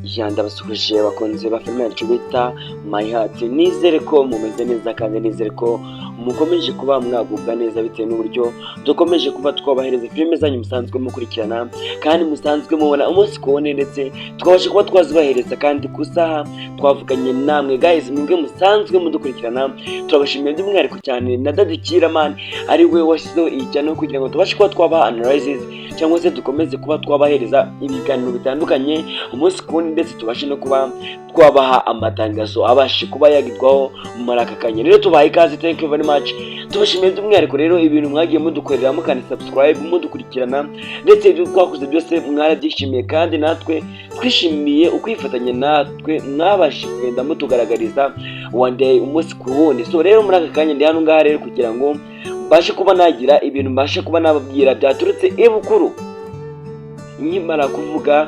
Ya, ndabasuhuje bakunzi ba filime yacu bita My Heart. Nizere ko mumeze neza kandi nizere ko mukomeje kuba mwagubwa neza bitewe n'uburyo dukomeje kuba twabahereza filime zanyu musanzwe mukurikirana kandi musanzwe mubona umunsi ku wundi, ndetse twabasha kuba twazibahereza kandi ku isaha twavuganye namwe. Guys, mwebwe musanzwe mudukurikirana, turabashimiye by'umwihariko cyane na Daddy Kiramani, ari we washyizeho iyi channel kugira ngo tubashe kuba twabaha analysis cyangwa se dukomeze kuba twabahereza ibiganiro bitandukanye umunsi ku wundi, ndetse tubashe no kuba twabaha amatangazo abashe kuba yagirwaho muri aka kanya. Rero tubahaye ikaze, thank you very much. Tubashimiye by'umwihariko rero ibintu mwagiye mudukorera, mukanda subscribe, mudukurikirana, ndetse ibyo twakoze byose mwarabyishimiye kandi natwe twishimiye ukwifatanya natwe mwabashe kugenda mutugaragariza one day, umunsi ku wundi. So rero muri aka kanya ndi hano ngaha rero kugira ngo mbashe kuba nagira ibintu mbashe kuba nababwira byaturutse ibukuru. Nkimara kuvuga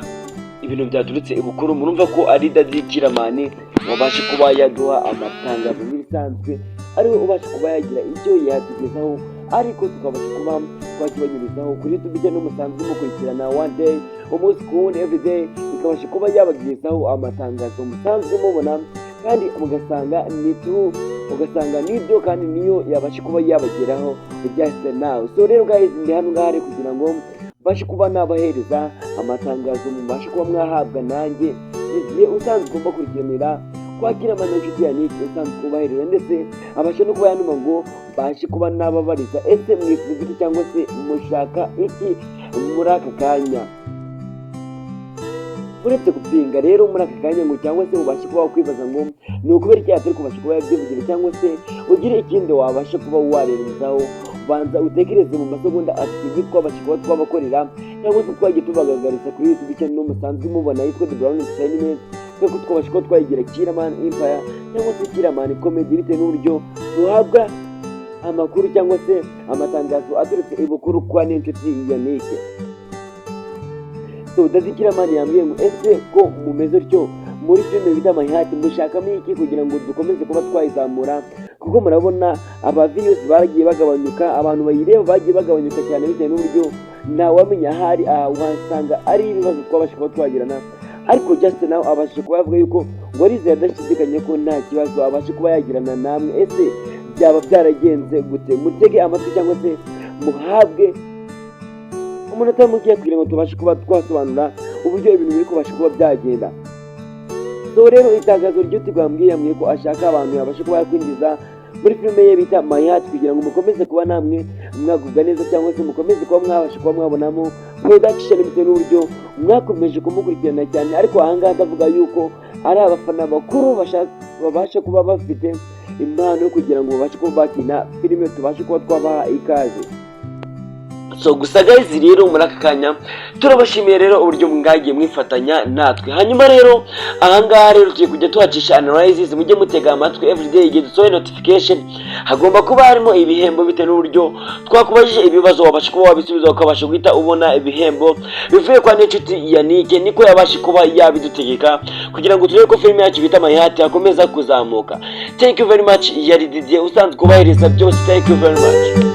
ibintu byaturutse ibukuru, murumva ko ari Daddy Kiramani wabashe kuba yaduha amatangazo nk'ibisanzwe, ariwe ubasha kuba yagira icyo yatugezaho, ariko tukabasha kuba twakibanyurizaho kuri YouTube no musanzwe mukurikirana one day, umunsi ku wundi, everyday, ikabasha kuba yabagezaho amatangazo musanzwe mubona kandi mugasanga ni true, ugasanga nibyo kandi niyo yabasha kuba yabageraho just now. So rero guys, ndi hano ngaha kugira ngo mbashe kuba nabahereza amatangazo mubashe kuba mwahabwa nanjye igihe usanzwe ugomba kurikiranira kwa Kiramani, inshuti ya Nick usanzwe kubahereza, ndetse abasha no kuba yanuma ngo mbashe kuba nababariza: ese mwifuza iki cyangwa se mushaka iki muri aka kanya? Uretse gupinga rero muri aka kanya ngo cyangwa se ubashe kuba wakwibaza ngo ni ukubera iki atari kubasha kuba yabyivugira, cyangwa se ugire ikindi wabasha kuba warenzaho, banza utekereze mu masegonda 3 ibyo twabasha kuba twabakorera cyangwa se twagiye tubagaragariza kuri YouTube channel musanzwe mubona yitwa The Brown Entertainment, kuko twabasha kuba twayigira Kiraman Empire cyangwa se Kiraman Comedy, bitewe n'uburyo duhabwa amakuru cyangwa se amatangazo aturutse ibukuru kwa n'inshuti ya Nick. So Daddy Kiramani yambwiye ngo: "Ese ko mumeze utyo muri filime bita My Heart, mushakamo iki kugira ngo dukomeze kuba twayizamura? Kuko murabona aba views baragiye bagabanyuka, abantu bayireba bagiye bagabanyuka cyane bitewe n'uburyo ntawamenya ahari wasanga ari ibibazo twabasha kuba twagirana." Ariko just now abasha kuba yavuga yuko ngo arizeye adashidikanya ko nta kibazo abasha kuba yagirana namwe. Ese byaba byaragenze gute? Mutege amatwi cyangwa se muhabwe umunota mukeya kugira ngo tubashe kuba twasobanura uburyo ibintu biri kubasha kuba byagenda. So rero itangazo ry'uti rwambwiye, yambwiye ko ashaka abantu yabasha kuba yakwinjiza muri filime ye bita My Heart kugira ngo mukomeze kuba namwe mwagubwa neza cyangwa se mukomeze kuba mwabasha kuba mwabonamo production, bitewe n'uburyo mwakomeje kumukurikirana cyane. Ariko ahangaha ndavuga yuko ari abafana bakuru babasha kuba bafite impano yo kugira ngo babashe kuba bakina filime, tubashe kuba twabaha ikaze. So gusa guys, rero muri aka kanya turabashimiye rero uburyo mwagiye mwifatanya natwe. Hanyuma rero ahangaha rero tugiye kujya tuhacisha analysis, mujye mutega amatwi everyday. Igihe dusohoye notification hagomba kuba harimo ibihembo, bitewe n'uburyo twakubajije ibibazo wabasha kuba wabisubiza, ukabasha guhita ubona ibihembo bivuye kwa n'inshuti ya Nick. Niko yabasha kuba yabidutegeka kugira ngo turebe ko filime yacu bita My Heart yakomeza kuzamuka. Thank you very much. Yari Didier usanzwe kubahiriza byose. Thank you very much.